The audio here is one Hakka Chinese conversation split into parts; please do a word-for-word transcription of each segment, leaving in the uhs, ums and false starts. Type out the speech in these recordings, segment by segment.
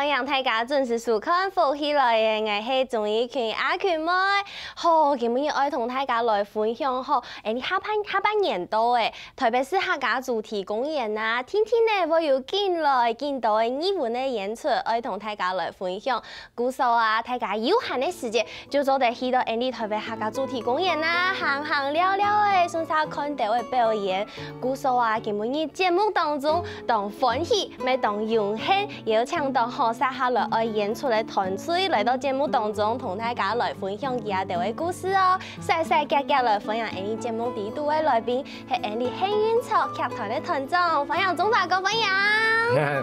歡迎大家準時收看《福氣來了》，𠊎係鍾怡群阿群妹。好，今晡日愛同大家來分享吼，欸，下半下半年度欸，特別係客家主題公園啊，定定仔會有緊來緊多个藝文个演出，愛同大家來分享。故所啊，大家有閒个時節，就做得去到𠊎俚臺北客家主題公園啊，行行尞尞仔，順續看兜仔表演。故所啊，今晡日節目當中，當歡喜，乜當榮幸，邀請到好接下來愛演出个團隊來到節目當中，同大家來分享佢兜个故事哦。 踅踅遽遽來歡迎𠊎俚節目裡肚个來賓，係𠊎俚幸運草劇團个團長，歡迎中華哥，歡迎。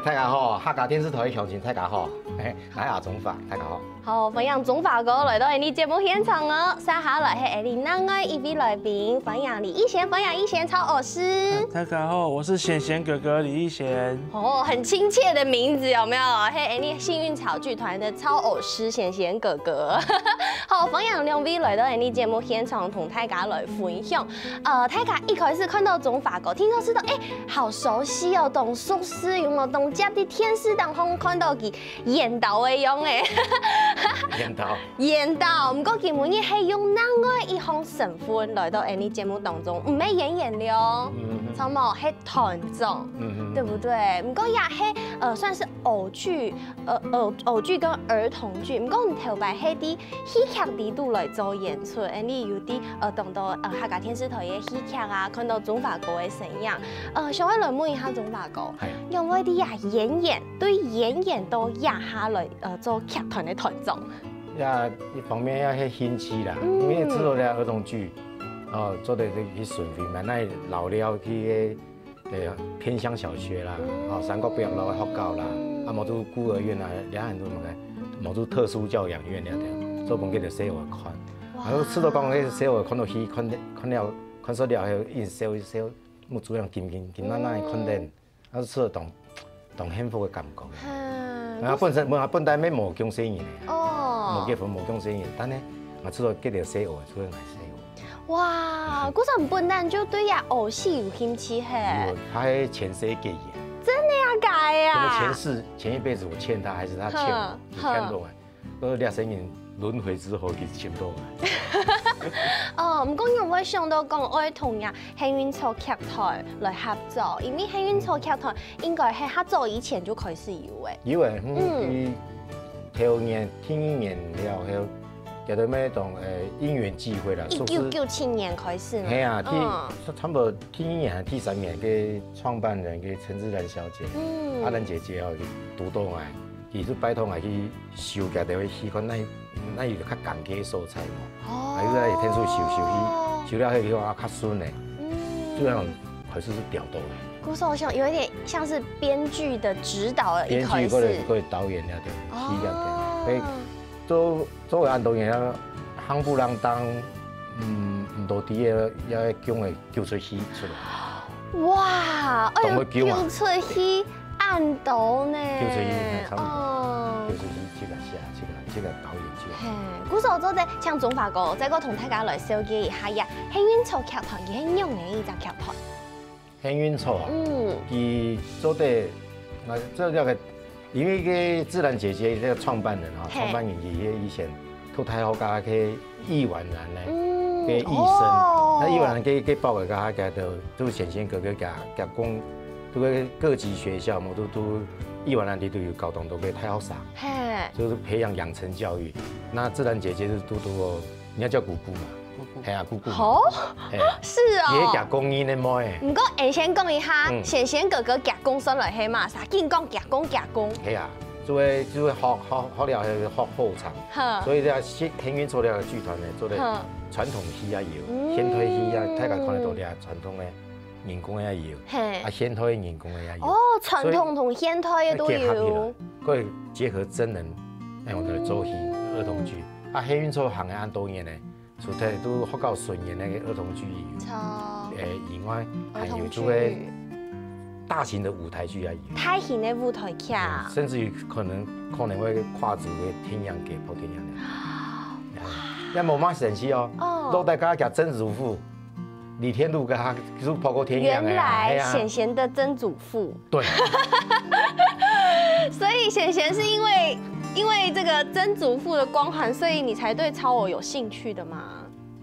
大家好，客家電視臺个鄉親，大家好，嘿，𠊎阿中華，大家好。好，歡迎中華哥來到𠊎俚節目現場哦。接下來係𠊎俚另外一位來賓，歡迎李易賢，歡迎易賢超老師。大家好，我是賢賢哥哥李易賢。哦，很親切的名字，有沒有？係𠊎俚幸運草劇團的超老師，賢賢哥哥。 好，歡迎兩位來到𠊎俚節目現場，同大家來分享。呃，大家一開始看到中華哥，聽著就知道，欸，好熟悉哦，當熟悉，有無？當輒在電視當中看到佢演到个樣仔。演到。演到，毋過今晡日係用另外一項身份來到𠊎俚節目當中，毋係演員了哦，嗯嗯嗯。著無？係團長，嗯嗯嗯。對不對？毋過也係，呃，算是偶劇，呃，偶，偶劇跟兒童劇。毋過你頭擺係在戲劇裡肚來做演出，欸，你有在，呃，當多，呃，客家電視臺个戲劇啊，看到中華哥个身影。呃，想愛來問一下中華哥，嘿。仰會在這演員，對演員到這下來，呃，做劇團个團長？這一方面也係興趣啦，嗯。因為做了兒童劇，哦，做得去巡迴嘛，該老了去个 對啊，偏鄉小學啦，嗯。哦，山角北路个學校啦，啊，無就孤兒院啊，這下很多麼个，無就特殊教養院了，對，嗯。做分佢兜細人看。哇。然後試著講，該細人看到戲，看，看了，看煞了，還有一直笑一笑，目珠樣金金金亮亮个看等，嗯。啊，試著當，當幸福个感覺。嗯。啊，本身，本，本來乜無降細人个，哦。無結婚無降細人，但呢，啊，試著結了細人，出來買細人。 哇，故所毋單單就對這偶戲有興趣嘿。有，他還前世結緣。真的啊，假的啊？可能前世，前一輩子我欠他，還是他欠我，哼，有欠過啊。都是這生人輪迴之後去欠過啊。哦，毋過你有無想到講愛同這幸運草劇團來合作？因為幸運草劇團應該係較早以前就開始有欸。有欸，嗯，嗯。佢頭年、第二年了後， 叫做咩當，呃，因緣際會啦，一九九七年開始嘛。係啊，第，嗯。差不多第二年還是第三年，个創辦人个陳志蘭小姐，嗯。阿蘭姐姐哦，佢堵著𠊎，佢就拜託𠊎去修佢兜个戲，看哪，哪有較仝个所在嘛。哦。啊，又在天數修修去，修了後以後啊，較順咧。嗯。就恁樣開始就調動咧。故所想有一點像是編劇的指導了，一開始。編劇或者，或者導演那點，哦。是這樣的。所以 做，做為恁多年啊，夯不啷當，嗯，毋多知个，也將會救出去出來。哇，哎喲，當會救啊。救出去恁多呢。救出去，差不多。哦。救出去，這個是啊，這個，這個導演就。嘿，故所做得請中華哥，再過同大家來紹介一下呀，幸運草劇團，佢係仰仔一隻劇團？ 幸運草啊，嗯。佢做得，啊，做這個，因為个志蘭姐姐這個創辦人啊，嘿。創辦人佢以前讀大學个个藝員來呢，嗯，个醫生，哦。該藝員个个報个个个都，都顯現个个个个工，都个各級學校嘛，都，都藝員來都有教當多个大學生，嘿。就是培養養成教育。那志蘭姐姐是都都，你要叫姑姑嘛，姑姑。嘿啊，姑姑嘛。好，嘿。是哦。也叫公益的妹。毋過，欸，先講一下，嗯。顯顯哥哥夾公算來係嘛，啥緊講夾公夾公。嘿啊，就會，就會學，學，學了，學後場。哼。所以呢，幸，幸運草這個劇團呢，做得哼。傳統戲也有，嗯。現代戲也，大家看得到這傳統的人工的也有，嘿。啊，現代的人工的也有。哦，傳統同現代的都有。所以結合起來，可以結合真人，哎，我們的做戲，嗯。兒童劇。啊，幸運草行了恁多年呢， 除忒都學校巡演个兒童劇以，著。欸，以外，還有就會兒童劇。大型的舞台劇啊，也有。大型的舞台劇啊。嗯，甚至於可能，可能會跨足个電影界、拍電影个。欸，也無麼神奇哦。哦。落在剛剛講曾祖父，李天祿跟他就拍過電影个啊，原來嘿啊。顯顯的曾祖父。對。所以贤贤是因为因为这个曾祖父的光环，所以你才对超偶有兴趣的吗？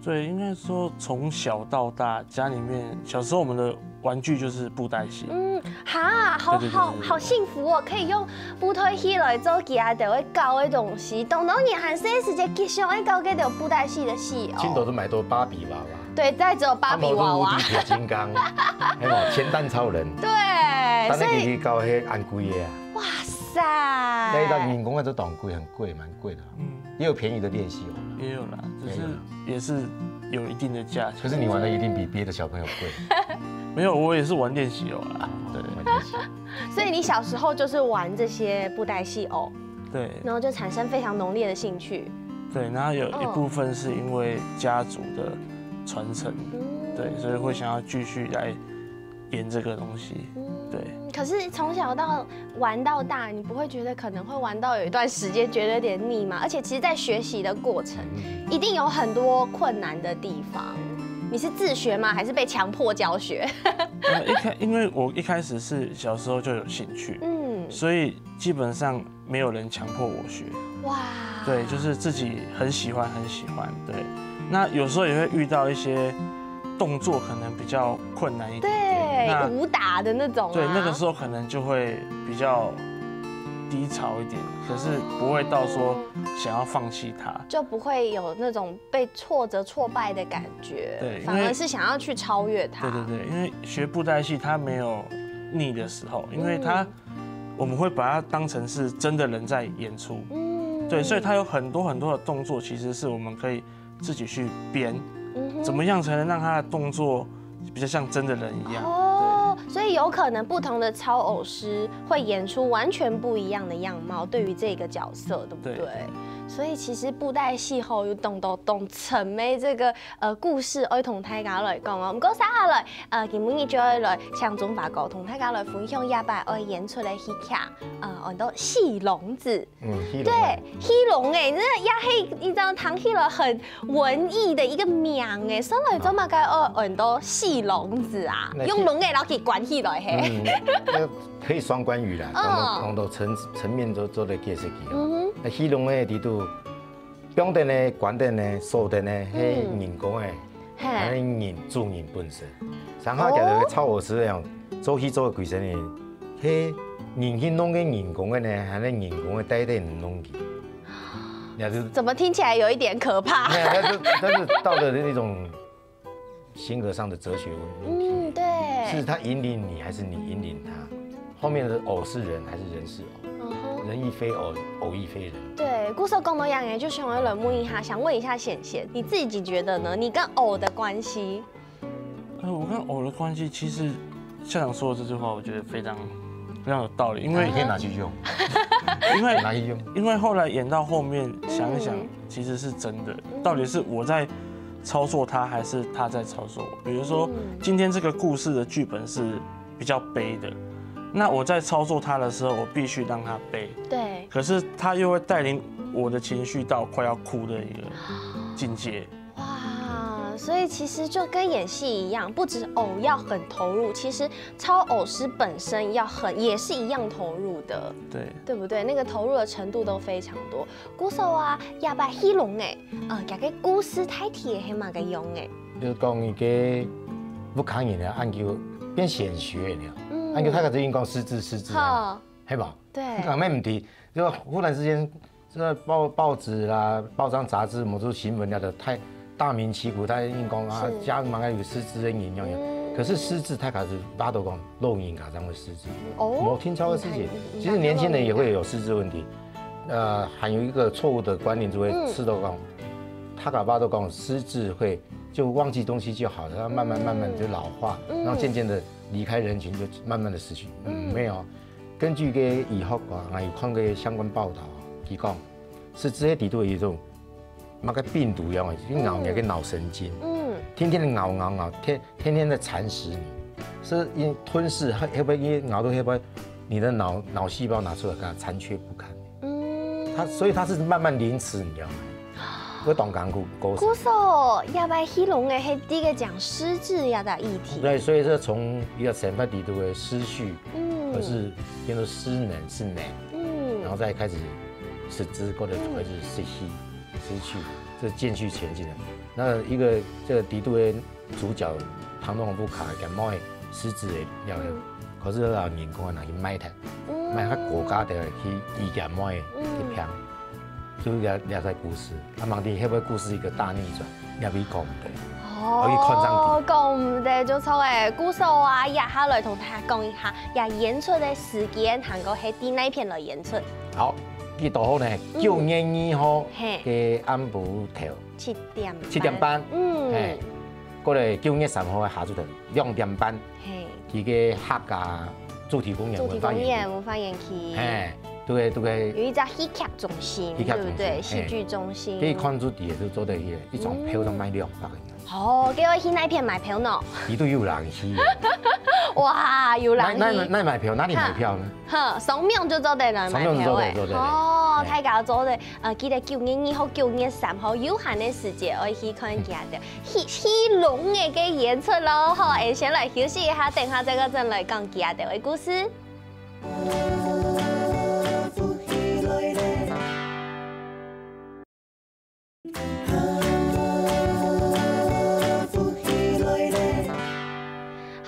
对，应该说从小到大，家里面小时候我们的玩具就是布袋戏。嗯，哈，好对对对好对对好幸福哦，可以用布袋戏来做其他的会搞的东西。当然你还是一直在吉祥爱搞个有布袋戏的戏哦。青岛都买到芭比娃娃，对，再只有芭比娃娃啊，。无铁金刚，还有咸蛋超人，对，但所以是其实搞黑安贵的啊。哇塞，那一道人工的都当贵，很贵，蛮贵的啊。嗯，也有便宜的练习哦。也有啦，只是没有啦也是有一定的价钱。可是你玩的一定比别的小朋友贵。没有，我也是玩练习偶啦。对玩练习。所以你小时候就是玩这些布袋戏哦，对然后就产生非常浓烈的兴趣。对，然后有一哦部分是因为家族的传承，嗯对，所以会想要继续来演这个东西。对，可是从小到玩到大，你不会觉得可能会玩到有一段时间觉得有点腻吗？而且其实，在学习的过程，一定有很多困难的地方。你是自学吗？还是被强迫教学？那一开，因为我一开始是小时候就有兴趣，嗯，所以基本上没有人强迫我学。哇，对，就是自己很喜欢，很喜欢。对，那有时候也会遇到一些动作可能比较困难一点点。对那武打的那种、啊，对，那个时候可能就会比较低潮一点，可是不会到说想要放弃它。就不会有那种被挫折、挫败的感觉，对因为反而是想要去超越它。对对对，因为学布袋戏它没有腻的时候，因为它、我们会把它当成是真的人在演出。嗯对，所以它有很多很多的动作，其实是我们可以自己去编，嗯哼怎么样才能让它的动作比较像真的人一样？哦，所以有可能不同的超偶师会演出完全不一样的样貌，对于这个角色，对不对？对所以其实布袋戏吼有当多当深的这个呃故事，愛同大家來講哦。毋過接下來，呃，今晡日就愛來請鍾華哥同大家來分享這擺愛演出的戲劇，呃，安到《戲籠子》。嗯，戲对籠啊，戲籠哎，那也是一张听起来很文艺的一个名哎，上来做嘛该哦，很多戏笼子啊，那用笼哎，然后给关起来嘿。嗯，那可以双关语啦，嗯当做当做层层面都做得解释起哦。嗯那戏笼的里头，放灯的、关灯的、锁灯的，嘿，嗯人工的，嘿，还有人主人本身。上下讲个超偶师那样，做戏做个鬼神呢，嘿，人去弄个人工的呢，还有人工的带带人弄去，也是怎么听起来有一点可怕？没有，但是但是道德的那种性格上的哲学问题，嗯，对，是他引领你，还是你引领他？后面的偶是人还是人是偶？嗯哼。人亦非偶，偶亦非人。对，故事讲到样哎，就想要来问一下，想问一下显显，你自己觉得呢？你跟偶的关系？呃，我跟偶的关系，其实校长说的这句话，我觉得非常非常有道理，因为那你可以拿去用，因为拿去用。因为后来演到后面想一想嗯，其实是真的。到底是我在操作他，还是他在操作我？比如说，嗯今天这个故事的剧本是比较悲的，那我在操作他的时候，我必须让他悲，对，可是他又会带领我的情绪到快要哭的一个境界。哇，所以其实就跟演戏一样，不止偶要很投入，其实超偶师本身要很也是一样投入的，对，对不对？那个投入的程度都非常多。故所啊，也把戏笼哎，呃，讲个故事太体的黑马个用哎，就是讲一个不看人的，按叫变显学了，嗯按叫他个最近讲失智失智啊，好，嘿吧？对，讲没问题，就忽然之间，这报报纸啦、报章杂志、某种新闻啊，都太大张旗鼓，大家硬讲啊是，家里面有失智的人样样。嗯可是失智，他可是大家都讲老人家才会失智，哦我听超过失智嗯，其实年轻人也会有失智问题。呃，还有一个错误的观念，就会嗯吃到讲，他搞不好都讲失智会就忘记东西就好了，他慢慢慢慢就老化，嗯然后渐渐的离开人群，就慢慢的死去。嗯，没有。根据个医学啊，我有看过相关报道啊，佢讲，失智个底肚有一种那个病毒一样，就咬你个脑神经，嗯，天天的咬咬咬，天天天的蚕食你，是因吞噬，会会不会因为咬到会不会你的脑脑细胞拿出来，跟它残缺不堪？嗯，它所以它是慢慢凌迟，你知道吗？会当干枯勾死。故所也把戏笼哎，黑第一个讲失智呀的议题，对，所以说从一个生活里头的失序，嗯而是变成失能，是能。嗯再開始失志，或者開始失去，失去，這漸去前進的。那一個這個底肚的主角唐東紅布卡，感冒的失志的了後，可是老人講拿去賣掉，賣到國家的去醫感冒的去病，就是這這个故事。啊，望知會不會故事一個大逆轉，也未講毋得。哦，可以看上去。講毋得就錯誒，故所啊，接下來同大家講一下，這演出的時間，還過係在哪片來演出。好，佢堵好呢，九月二號嘿个暗晡頭，七點七點半，嗯，嘿，過來九月三號个下晝頭兩點半，嘿，佢个客家主題公園主題公園文化園區，文化園區，嘿，都會都會有一隻戲劇中心，戲劇中心，對不對？戲劇中心，可以看出底下就做得去，一張票都賣兩百个銀。 哦，該愛去哪片買票呢？佢都有人去。哇，有人去。哪哪哪買票？哪裡買票呢？哈，上網就做得來買票誒。上網就做得，做得。哦，大家做得，呃，記得九月二號、九月三號有閒个時節，愛去看佢兜戲戲弄个个演出咯。好，誒，先來休息一下，等下再過轉來講佢兜个故事。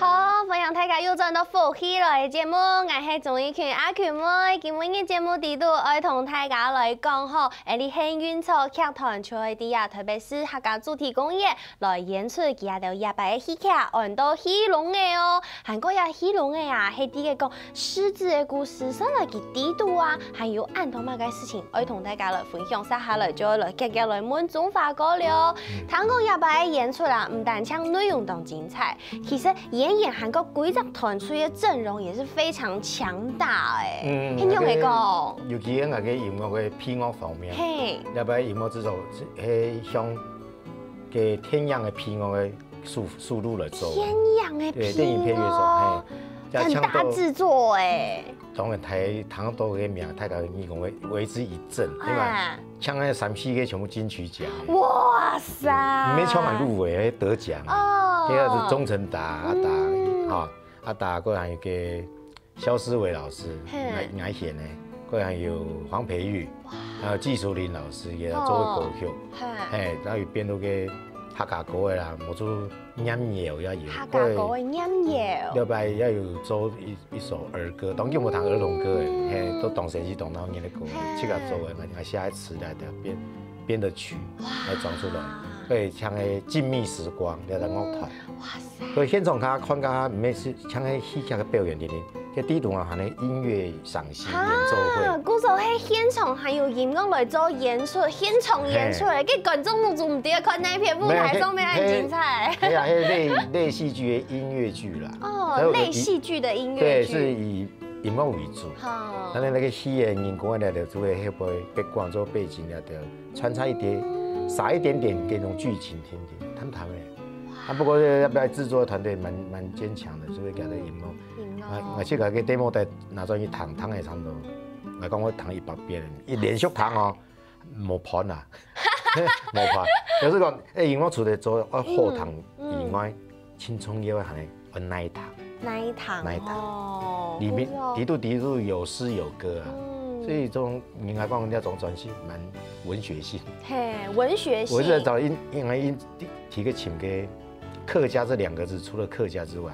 好，歡迎大家又轉到福氣來个節目，𠊎係鍾意群阿群妹。今晡日節目底肚愛同大家來講吼，𠊎俚幸運草劇團就係在啊台北市客家主題公園來演出佢兜這擺个戲劇，安到戲弄个哦。還過這戲弄个啊，係在該講 失志个故事，算來佢底肚啊，還有恁多麼个事情愛同大家來分享。接下來就愛來遽遽來問鍾華哥了。聽講這擺个演出啊，毋單淨內容當精彩，其實演員還過歸隻團隊个陣容也是非常強大誒。嗯，係仰仔講？尤其係𠊎个音樂个配樂方面，嘿，這擺音樂製作係向个電影个配樂个思思路來做。電影个配樂，對，電影配樂所，嘿，很大製作誒。 當然，大家聽到个名，大家耳公為為之一振，對吧？啊。像該三四个全部金曲獎。哇塞！毋係像還入圍，還得獎。哦。第二是鍾成達，阿達，嗯。哈，阿達，過來還有个蕭思維老師，嘿。𠊎𠊎選个，過來還有黃培玉，哇。還有紀淑玲老師也做過歌曲，哦。嘿。嘿，然後有變到个客家歌个啦，無就 民謠也有。客家歌个民謠。了擺也有做一一首兒歌，當然無彈兒童歌誒，嗯。嘿，都當時係當鬧熱个歌，嘿。自家做个，𠊎𠊎寫个詞來的，編編的曲來裝出來，哇。所以像个靜謐時光，了个樂團。嗯，哇塞。所以現場大家看个毋係像个戲劇个表演，定定，這底肚啊，還有音樂 賞析演奏會。哈，故所係現場還有音樂來做演出，現場演出誒，嘿。該觀眾目珠毋知看哪片舞台上面還精彩。嘿啊，嘿，類類戲劇个音樂劇啦。哦，類戲劇的音樂劇。對，是以音樂為主。好。但是那個戲个人工个了，就會會不會背光做背景了，就穿插一點，撒一點點這種劇情，聽聽，淡淡的。啊，不過要不要製作團隊蠻蠻堅強的，就會給他音樂。音樂。啊，我去把个 demo 帶拿轉去彈，彈个差不多。 𠊎講𠊎彈一百遍，一連續彈哦，無伴啊，無伴。就是講，誒，音樂除了做愛好聽以外，盡重要个還愛耐彈。耐彈，耐彈。哦，裡面底肚底肚有詩有歌啊，嗯。所以這種應該講那種轉型蠻文學性。嘿，文學性。我是在找音，因為音提个琴个客家這兩個字，除了客家之外，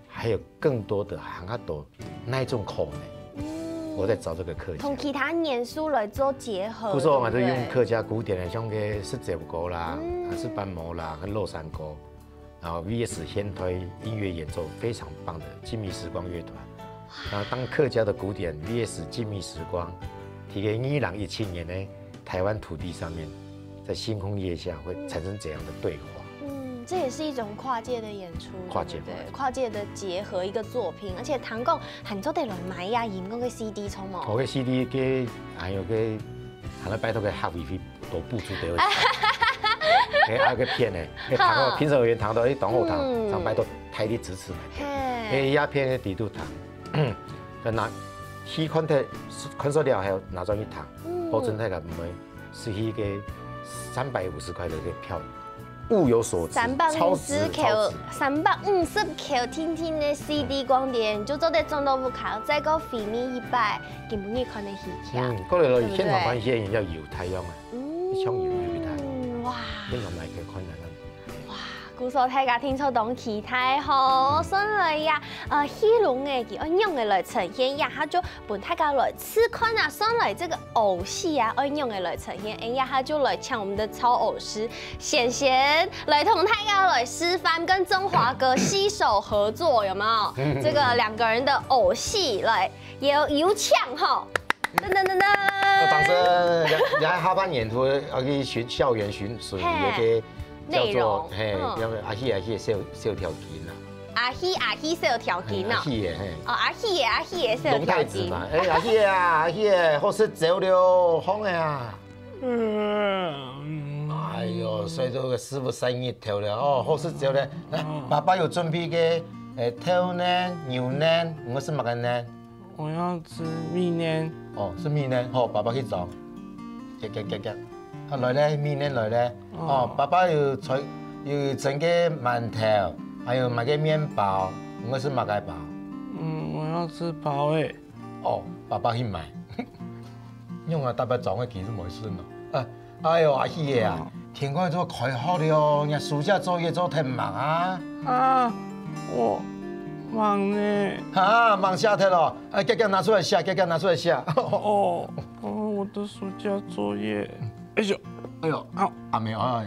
還有更多的還較多哪一種可能？嗯。我在找這個客家。同其他元素來做結合，故所𠊎就用，對不對？客家古典的，像个十指歌啦，嗯。啊，十八摸啦，跟洛山歌，然後V S現代音樂演奏非常棒的靜謐時光樂團。那當客家的古典V S靜謐時光，在二零一七年呢，台灣土地上面，在星空夜下會產生怎樣的對話？ 嗯，這也是一種跨界的演出，跨界，對不對？跨界。跨界的結合一個作品，而且聽講還做得來買呀，音樂个C D充哦。我个C D个，還有个，還要拜託个客委會多補助給我。哎，還有个片呢，哎，談到評審委員談到，哎，當好談，嗯。想拜託大力支持嘛。嘿。哎，鴉片个底肚談，那拿去看睇，看煞了後，拿轉去談，嗯。保證大家毋會失去个三百五十塊个票。物有所值，三百五十超值，超口值。，三百五十口定定个C D光碟，就做得裝到屋下，再過回味一擺，今晡日看个戲曲。嗯，过来了，对不对现场看戏演员要有太阳啊，嗯一腔有有太阳，哇！现场来可以看看。哇，故所大家聽著當期待吼，算來呀，呃，戲弄个佢愛仰个來呈現，呀，佢就分大家來試看啊，算來這個偶戲啊，愛仰个來呈現，哎呀，佢就來請我們的超偶師賢賢來同大家來示範，跟中華哥攜手合作，有沒有？這個兩個人的偶戲來，有有請吼，噔噔噔噔。掌声！也也下半年度要去巡校园巡巡演个内容叫做嘿，嗯叫做阿喜阿喜的小小条筋啊，阿喜阿喜小条筋哦。阿喜的嘿，哦，阿喜的阿喜的小条筋。龙太子嘛，哎，阿喜啊，阿喜的，好食走了，红的啊。哎呦，所以这个师傅生日头了哦，好食走了。来，爸爸有准备个，诶，豆奶、牛奶，你们是哪个奶？我要吃蜜奶。哦，是蜜奶，好，爸爸去找。给给给给，啊，来嘞，蜜奶来嘞。哦，爸爸有炊，有蒸个馒头，还有买个面包，你们是哪个包？嗯，我要吃包诶。哦，爸爸去买。用啊，大伯装个其实没事嘛。啊，哎呦，阿喜爷啊，天光都开学了，人家暑假作业做忒忙啊。啊，我忙呢。啊，忙吓忒了，哎，给给拿出来写，给给拿出来写。哦，哦，我的暑假作业。哎呦，哎呦，好阿妹哎，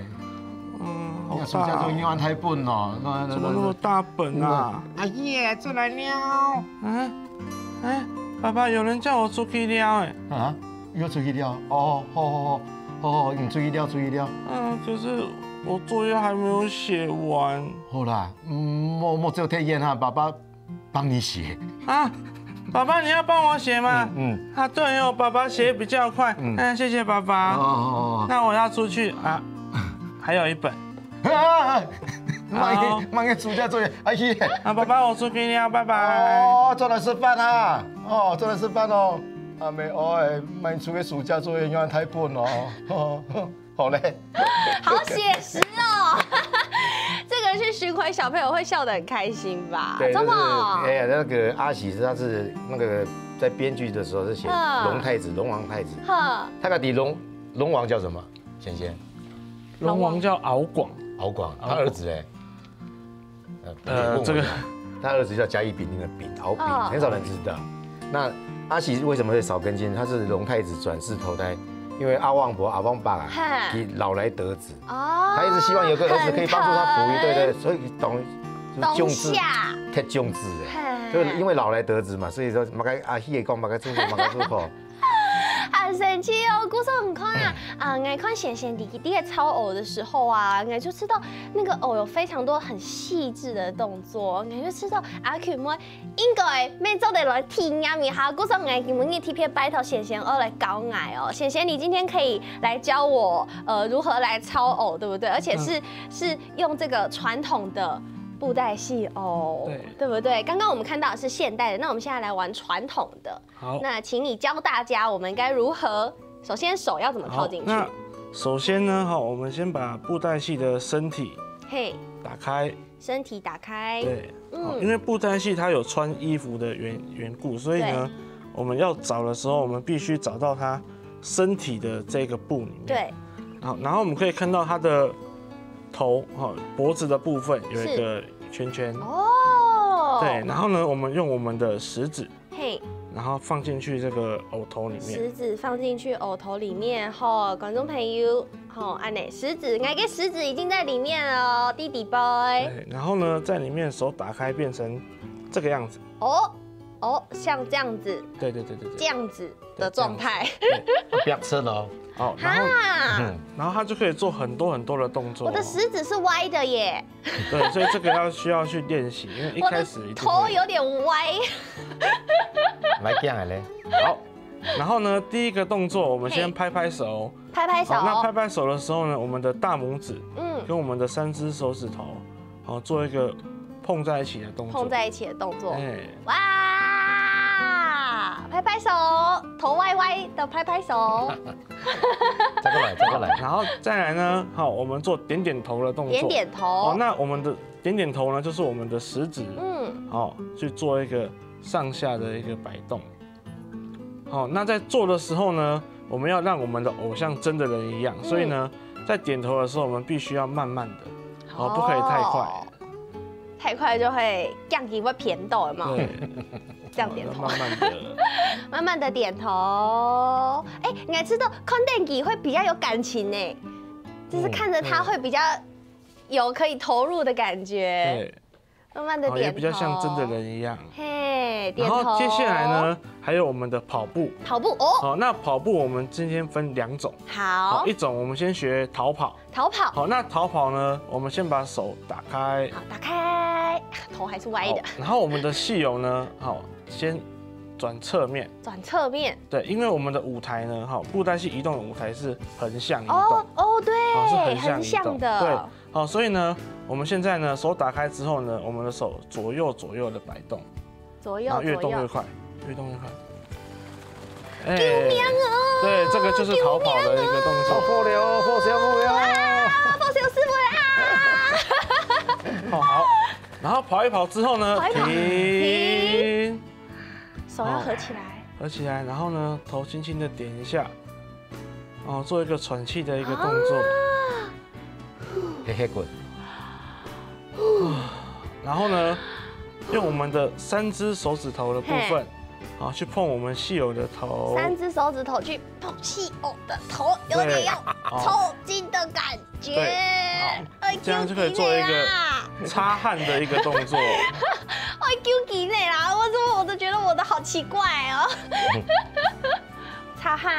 嗯，好人家暑假作业大哦。用太笨了，那那怎么那么大本啊？阿喜爷，出来了。啊，哎，爸爸，有人叫我出去了哎。啊，又出去了。哦，好好好好好，你出去了，出去了。嗯，可是我作业还没有写完。好啦，嗯，莫莫走太远哈，爸爸帮你写。啊，爸爸，你要帮我写吗？嗯，啊，对哦，爸爸写比较快。嗯嗯，谢谢爸爸。哦哦那我要出去啊，还有一本。哦，啊，好慢个慢个暑假作业，阿喜爷。啊，爸爸，我出去了，拜拜。哦，出来吃饭啊！哦，出来吃饭哦。阿妹，哦，哎，卖出个暑假作业用太笨了哦。好嘞。好写实哦。这个是巡回小朋友会笑得很开心吧？对，怎么？就是哎呀，那个阿喜是他是那个在编剧的时候是写嗯龙太子、龙王太子，哼，他到底龙龙王叫什么？贤贤，龙王叫敖广。敖广，他儿子哎，呃，这个他儿子叫甲乙丙丁的丙，敖丙，哦很少人知道。那阿喜为什么会少根筋？他是龙太子转世投胎，因为阿旺伯、阿旺伯啊哈，他老来得子，哦，他一直希望有个儿子可以帮助他哺育，很疼对对，所以懂就懂救治，下，太救治哎，嘿就是因为老来得子嘛，所以说马该阿喜也讲马该祝福，马该祝福。很神奇哦，故所你看啊，啊，我看贤贤弟弟在操偶的时候啊，我就知道那个偶有非常多很细致的动作，我就知道阿群妹应该没做得来体验一下，故所我今日特别拜托贤贤二来教我哦。贤贤，你今天可以来教我，呃，如何来操偶，对不对？而且是、是用这个传统的布袋戏偶，对对不对？刚刚我们看到的是现代的，那我们现在来玩传统的。好，那请你教大家，我们应该如何？首先手要怎么套进去？好，那首先呢，哈，我们先把布袋戏的身体嘿，打开。身体打开。对，嗯好，因为布袋戏它有穿衣服的缘缘故，所以呢，我们要找的时候，我们必须找到它身体的这个布里面。对，好，然后我们可以看到它的头，哈，脖子的部分有一个圈圈。哦，对，，然后呢，我们用我们的食指，嘿，然后放进去这个偶头里面。食指放进去偶头里面吼，观众朋友吼，按呢食指，我的食指已经在里面了哦，弟弟boy。对，然后呢，在里面手打开变成这个样子。哦哦，像这样子，对对对对对。这样子的状态。不要吃了哦。好，然后哈，嗯，然后它就可以做很多很多的动作。我的食指是歪的耶，对，所以这个要需要去练习，因为一我的开始一定会头有点歪。来这样嘞。好。然后呢，第一个动作我们先嘿拍拍手。拍拍手，好，那拍拍手的时候呢，我们的大拇指嗯，跟我们的三只手指头，好，做一个碰在一起的动作。碰在一起的动作。哎，哇，拍拍手。头歪歪的拍拍手。再过来，再过来。然后再来呢，好，我们做点点头的动作。点点头。哦，那我们的点点头呢，就是我们的食指，嗯，好，去做一个上下的一个摆动。好，那在做的时候呢，我们要让我们的偶像真的人一样，嗯，所以呢，在点头的时候，我们必须要慢慢的，好，不可以太快。哦，太快就会这样子会偏到，有没有？对，这样点头。好，慢慢的，慢慢的点头。哎，你还知道看电影会比较有感情呢，就是看着他会比较有可以投入的感觉。对，慢慢的点头，哦，也比较像真的人一样。嘿，点头。然后接下来呢，还有我们的跑步。跑步哦。好，那跑步我们今天分两种。好，好，一种我们先学逃跑。逃跑。好，那逃跑呢，我们先把手打开。好，打开，头还是歪的。好，然后我们的戏友呢，好，先转侧面。转侧面。对，因为我们的舞台呢，哈，布袋戏移动的舞台是横向移动。哦，哦，对，哦，是横向移动。横向的。对，好，所以呢，我们现在呢，手打开之后呢，我们的手左右左右的摆动，左右，然后越动越快，左右。越动越快。哎，救命哦！对，这个就是逃跑的一个动作。救命哦！好，好，好，好。啊，好，小师傅啊！哦，好，然后跑一跑之后呢，跑一跑，停。停。手要合起来。哦，合起来，然后呢，头轻轻的点一下，哦，做一个喘气的一个动作。啊。嘿嘿滚。然后呢，用我们的三只手指头的部分，嘿，啊，去碰我们戏友的头。三只手指头去碰戏友的头，有点要，对，哦，抽筋的感觉。对，好，哎，这样就可以做一个擦汗的一个动作。哎，救急呢啦！我怎么我都觉得我的好奇怪哦。擦汗。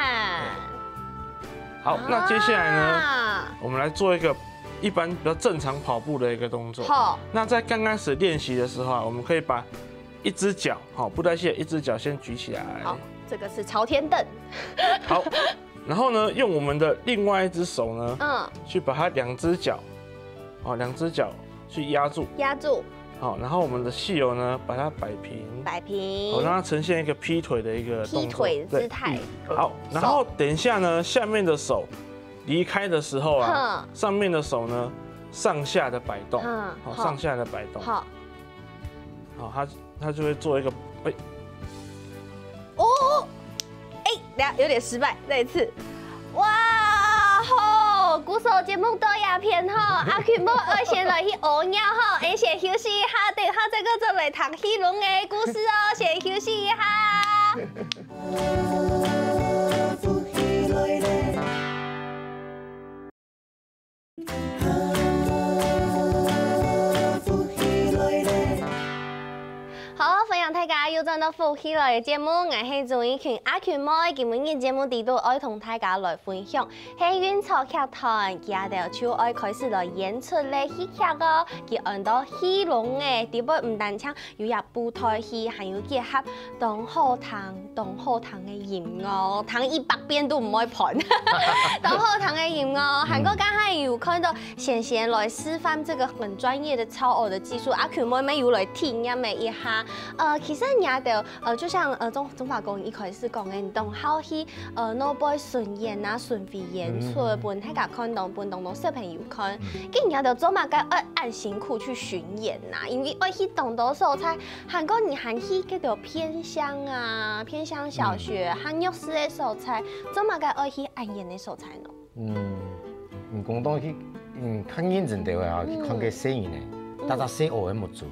好，那接下来呢，啊，我们来做一个一般比较正常跑步的一个动作。好。那在刚开始练习的时候啊，我们可以把一只脚，好，布袋戏的一只脚先举起来。好，这个是朝天凳。好，然后呢，用我们的另外一只手呢，嗯，去把它两只脚，哦，两只脚去压住。压住。好，然后我们的戏友呢，把它摆平。摆平。好，让它呈现一个劈腿的一个动作。劈腿姿态。对。好，然后等一下呢，下面的手离开的时候啊，哼，上面的手呢，上下的摆动。嗯，好，好。上下的摆动。好。好，它，它就会做一个，哎。哦，哎，等下有点失败，再一次。哇吼，鼓手节目到这片吼，阿群妹愛先來去屙尿吼，愛先休息一下，等下再過轉來聽戲龍个故事哦，先休息一下。 好，歡迎大家又轉到福氣來个節目，𠊎係鍾怡群阿群妹。今晡日節目裡肚愛同大家來分享，係雲草劇團，佢兜就愛開始來演出个戲劇哦。佢安到戲龍个，裡背毋單淨 有這布袋戲，還有結合當好聽、當好聽个音樂，聽一百遍都毋會煩。當好聽个音樂，還過剛才有看到先生來示範這個很專業的超偶的技術，阿群妹妹有來體驗了一下。呃，其實你兜，呃，就像呃鍾鍾華哥一開始講个，你當好去呃外背巡演啊、巡迴演出，分大家看到，分當多小朋友看。該你兜做麼个愛恁辛苦去巡演啊？因為愛去當多所在， 還過你還去該兜偏鄉啊、偏鄉小學、還弱勢个所在，做麼个愛去恁遠个所在呢？嗯，你講到去，嗯，較認真个話，去看該細人仔，大大細个目珠，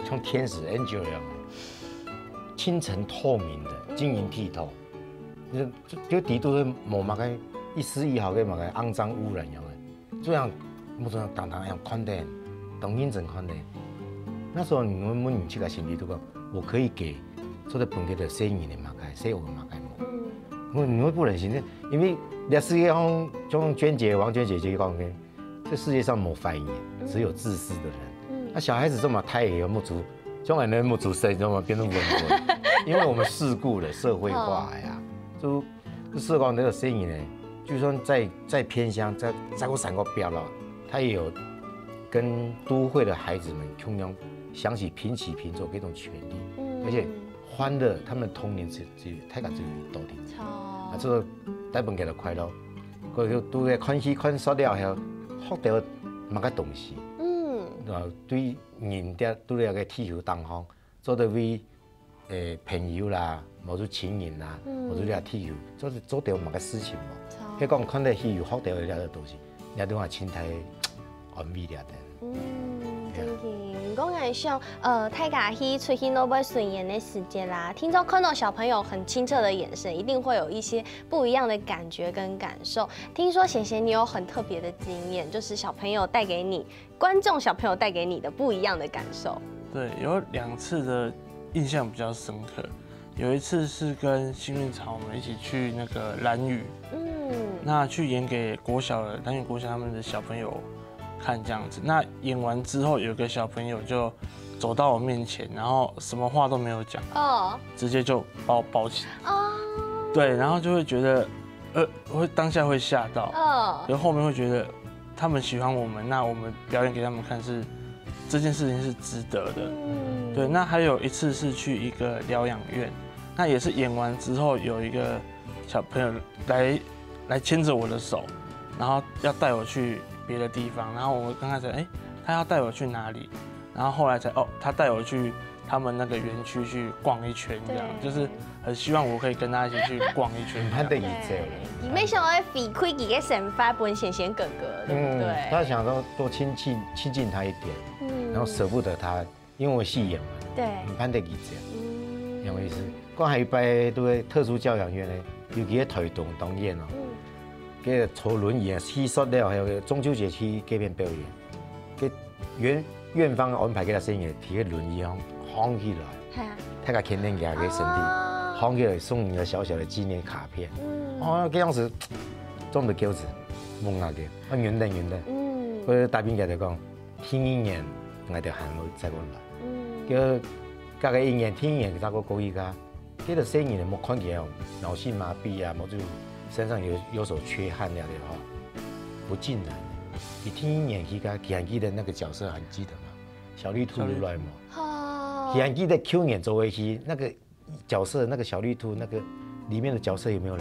像天使 angel 一樣，清晨透明的，晶瑩剔透。就就底肚係無麼个一絲一毫个麼个骯髒污染一樣个。 這樣目珠當當樣看等，當認真看等。那時候你問問你自家心裡都講，我可以給做得分給的細人仔麼个，細人仔麼个無？我你會不忍心，因為這世界上像娟姐、王娟姐姐講的，這世界上無壞人，只有自私的人。那小孩子這麼大个目珠，將來个目珠色這麼變成粉粉，因為我們世故了，社會化了呀，就 就是講那個細人仔呢，就算在在偏鄉，在在過山過標了，他也有跟都會的孩子們共樣享有平起平坐這種權利，而且歡樂，他們童年只只大家只有一道的，啊，這个帶分佢个快樂。過後都會看戲看煞了後，學到麼个東西，嗯，啊，對人的都了个地球當中，做得為誒朋友啦，或者親人啦，或者了地球，做得做到麼个事情無？係講看到戲有學到了个東西，你都話心態安慰了的。嗯，真个。講个像，呃，大家去出去外背巡演的時間啦，聽說看到小朋友很清澈的眼神，一定會有一些不一樣的感覺跟感受。聽說賢賢你有很特別的經驗，就是小朋友帶給你，觀眾小朋友帶給你的不一樣的感受。對，有兩次的印象比較深刻。有一次是跟幸運草我們一起去那個蘭嶼，嗯，那去演給國小的蘭嶼國小他們的小朋友看這樣子。那演完之後，有個小朋友就走到我面前，然後什麼話都沒有講，哦，直接就把我抱起來。哦，對，然後就會覺得，呃，我會當下會嚇到，哦，然後後面會覺得他們喜歡我們，那我們表演給他們看是這件事情是值得的。嗯，對，那還有一次是去一個療養院，那也是演完之後有一個小朋友來來牽着我的手，然後要帶我去別的地方，然後我剛開始，哎，他要帶我去哪裡？然後後來才，哦，他帶我去他們那個園區去逛一圈，這樣，對，就是很希望我可以跟他一起去逛一圈。很得意這樣。對，你沒想到會回饋一個想法分賢賢哥哥，對不對？嗯，他想說多親近親近他一點，嗯，然後捨不得他，因為我戲演嘛，對，很盼得意這樣，嗯，有意思。過還有一擺都在特殊教養院呢，尤其在台東當演哦，嗯，這个坐輪椅啊，戲說了，還有中秋節去這邊表演，這院院方安排這个細人仔，提个輪椅哦，晃起來，大家牽等佢个身體，晃起來送你个小小的紀念卡片。哦，這樣子，中的狗子，夢啊个，啊，原來原來，嗯，我打邊个就講，第二年，我就還會再過來。嗯，就大概一年，第二年再過過去个。 這个細人仔莫看佢哦，腦性麻痺啊，或者身上有有所缺憾了的話，不盡然。你第一年去看，佢還記得那個角色還記得嗎？小綠兔有來無？哦，佢還記得舊年做个戲，那個角色，那個小綠兔那個裡面的角色有沒有來？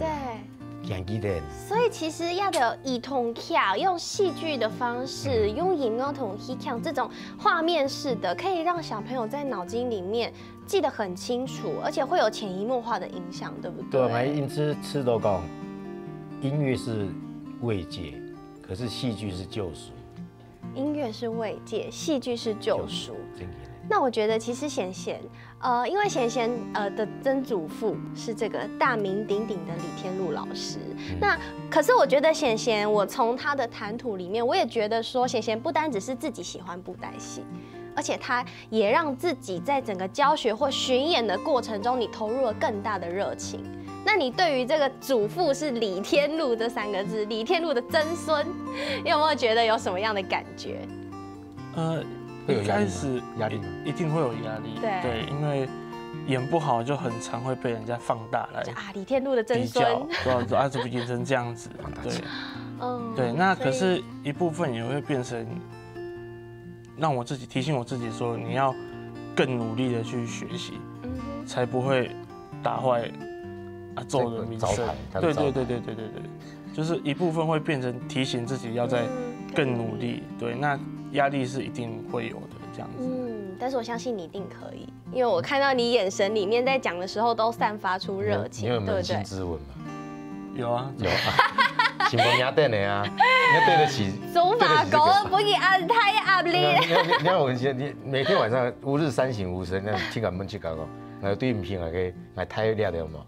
對，佢還記得。所以其實要有兒童劇，用戲劇的方式，用音樂同戲腔這種畫面式的，可以讓小朋友在腦筋裡面 記得很清楚，而且會有潛移默化的影響，對不對？對，我們因此知道講，音樂是慰藉，可是戲劇是救贖。音樂是慰藉，戲劇是救贖。真的。那我覺得其實賢賢，呃，因為賢賢呃的曾祖父是這個大名鼎鼎的李天祿老師，那可是我覺得賢賢，我從他的談吐裡面，我也覺得說賢賢不單只是自己喜歡布袋戲，而且他 也讓自己在整個教學或巡演的過程中，你投入了更大的熱情。那你對於這個祖父是李天祿這三個字，李天祿的曾孫，你有沒有覺得有什麼樣的感覺？呃，會有壓力嗎？一開始壓力嗎？一定會有壓力，對對，因為演不好就很常會被人家放大來啊，李天祿的曾比孫較，，對啊，說啊怎麼演成這樣子，對，嗯，對，那可所以是一部分也會變成讓我自己提醒我自己說，你要更努力的去學習，嗯哼才不會打壞阿祖的名声這個招牌。他的对招牌对对对对对对，就是一部分会变成提醒自己要再更努力。对，那压力是一定会有的这样子。嗯，但是我相信你一定可以，因为我看到你眼神里面在讲的时候都散发出热情，你有你有扪心对不对？自问吗？有啊，有啊，心肝也定的啊，你要对得起，做法对得起这个讲不给安太压力。你要你要你要我你每天晚上吾日三省吾身，那听俺们去搞搞，那对影片还可以，还太厉害了嘛。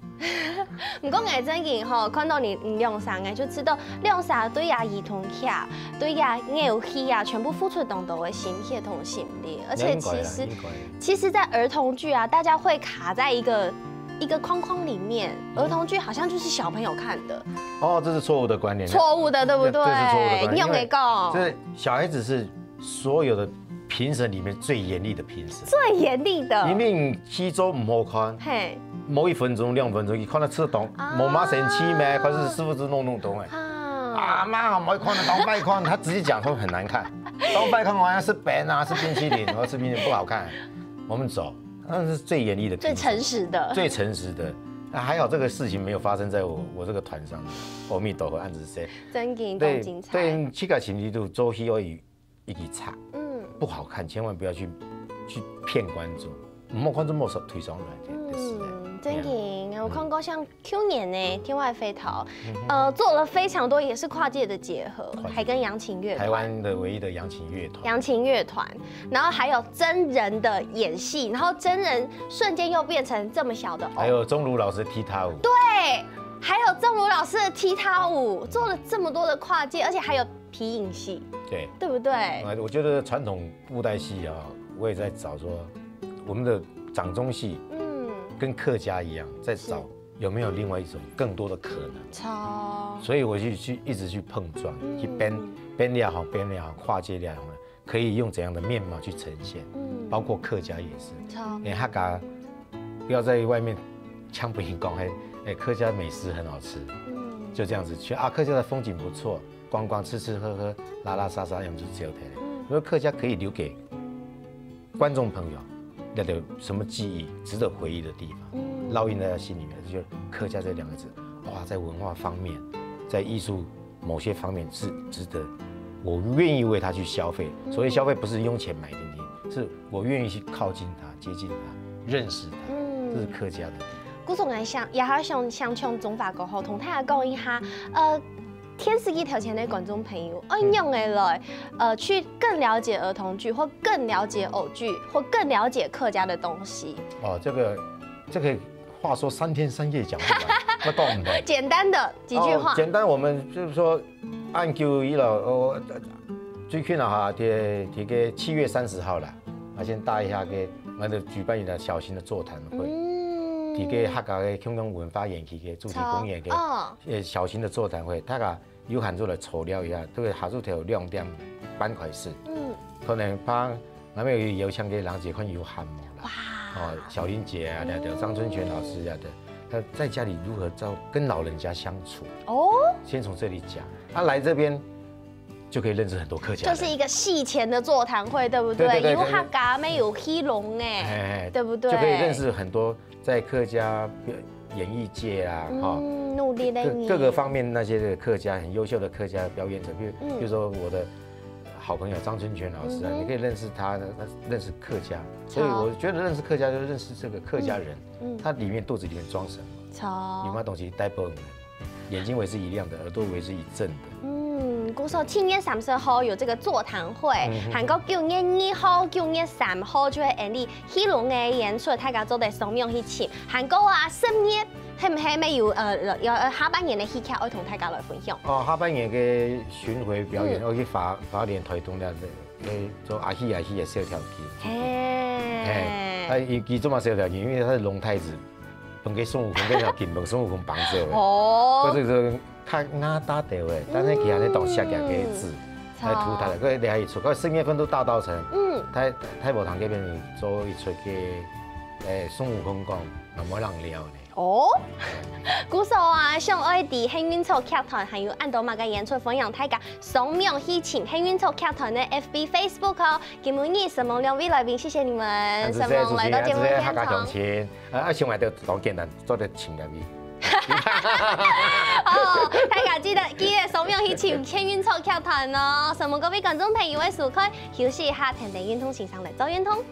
毋过𠊎真经吼，看到你你两三个就知道，两三对呀儿童剧啊，对呀偶戏啊，全部付出当多的心血同心力，而且其实应该啦应该其实，在儿童剧啊，大家会卡在一个一个框框里面，儿童剧好像就是小朋友看的，哦，这是错误的观念。错误的，对不对？这是错误的观念你有没讲？这小孩子是所有的评审里面最严厉的评审，最严厉的，因为你戏做唔好看，嘿某一分钟、两分钟，你看到吃懂，啊某妈神气咩，可是师傅是弄弄懂哎。啊，啊妈，我看了当拜看，他直接讲说很难看，当拜看好像是饼啊，是冰淇淋，我说冰淇淋不好看，我们走。那是最严厉的评审，最诚实的。最诚实的。那还好这个事情没有发生在我我这个团上面。阿弥陀佛，恁仔細。真个，對，當精彩。對，自家心裡肚做戲愛有一个差，嗯，不好看，千万不要去去騙觀眾，毋好觀眾莫手推上來的，就是的。嗯，真个，有看過像舊年呢，《天外飛逃》，呃，做了非常多也是跨界的结合，跨界。还跟扬琴乐团。台湾的唯一的扬琴乐团。扬琴乐团，然后还有真人的演戏，然后真人瞬间又变成这么小的偶。还有钟如老师的踢踏舞。对，还有钟如老师的踢踏舞，做了这么多的跨界，而且还有皮影戏，对。对不对？呃，我觉得传统布袋戏啊，我也在找说，我们的掌中戏，嗯，跟客家一样，在找有没有另外一种更多的可能。超。所以我去去一直去碰撞，嗯，去编编也好，编也好，跨界也好，可以用怎样的面貌去呈现，嗯，包括客家也是。超。连客家不要在外面抢不赢讲，嘿，哎，客家美食很好吃，嗯，就这样子去啊，客家的风景不错，逛逛吃吃喝喝，拉拉撒撒，样就只有台。嗯，我说客家可以留给观众朋友，那个什么记忆，值得回忆的地方，嗯，烙印在他心里面，就是客家这两个字，哇，在文化方面，在艺术某些方面是值得，我愿意为他去消费。所谓消费，不是用钱买定定，是我愿意去靠近他、接近他、认识他，嗯，这是客家的地方。故所，𠊎想也好想想从中法过后，同大家讲一下，呃，电视机头前的观众朋友，爱用的来，呃，去更了解儿童剧，或更了解偶剧，或更了解客家的东西。哦，这个这个话说三天三夜讲不完，要讲很多。简单的几句话。哦，简单，我们就是说，按旧以来，哦，最近啊哈，这这个七月三十号啦，啊，先带一下个，我们举办一个小型的座谈会，嗯，这个客家个共同文化园区个主题公园个，哦，呃，小型的座谈会，大家有闲就来坐尞一下，对，下晝頭两点半开始，嗯，可能怕 那边有邀请个人姐看有閒無啦。哇，哦，小林姐啊，那个张春泉老师啊的，他在家里如何照跟老人家相处？哦，先从这里讲。他来这边就可以认识很多客家人，就是一个戏前的座谈会，对不对？对对对对对。有客家，没有戏弄哎，哎，对不对？就可以认识很多在客家表演艺界啊，哈，嗯，努力的你。各各个方面那些的客家很优秀的客家表演者，比如比如说我的好朋友张春泉老师啊，嗯哼，你可以认识他，认识客家，所以我觉得认识客家就是认识这个客家人，嗯，他里面肚子里面装什么，有没有东西带给我们？眼睛为之一亮的，耳朵为之一振的。嗯，故所七月三十号有这个座谈会，嗯哼，还有九月二号、九月三号就会安排戏弄个演出，大家做得上网去听。还有啊，十月 係毋係乜有呃有呃下半年个戲劇愛同大家來分享？哦，下半年个巡迴表演，嗯，我去花花莲、台东了，呃，做阿喜阿喜个小条曲。嘿，哎，佢佢做嘛小条曲，因为他是龙太子，分个孙悟空，分条金毛孙悟空绑走了。哦，或者说他那大条个，但是佢还在当下个个字，嗯，来涂他的，个了一出，个十月份都大稻城，嗯，太太伯堂这边有做一出个，哎，孙悟空讲，那么让聊呢。 哦，故所啊，想愛知幸运草剧团还有恁多麼个演出，欢迎大家上网去寻幸运草剧团个FB、Facebook哦。今晡日承蒙两位来宾，谢谢你们，承蒙来到节目现场。啊，想买个当简单，做得请两位。哦，大家记得记得上网去寻幸运草剧团哦。承蒙各位观众朋友个收看，休息一下，天天运动先生来做运动。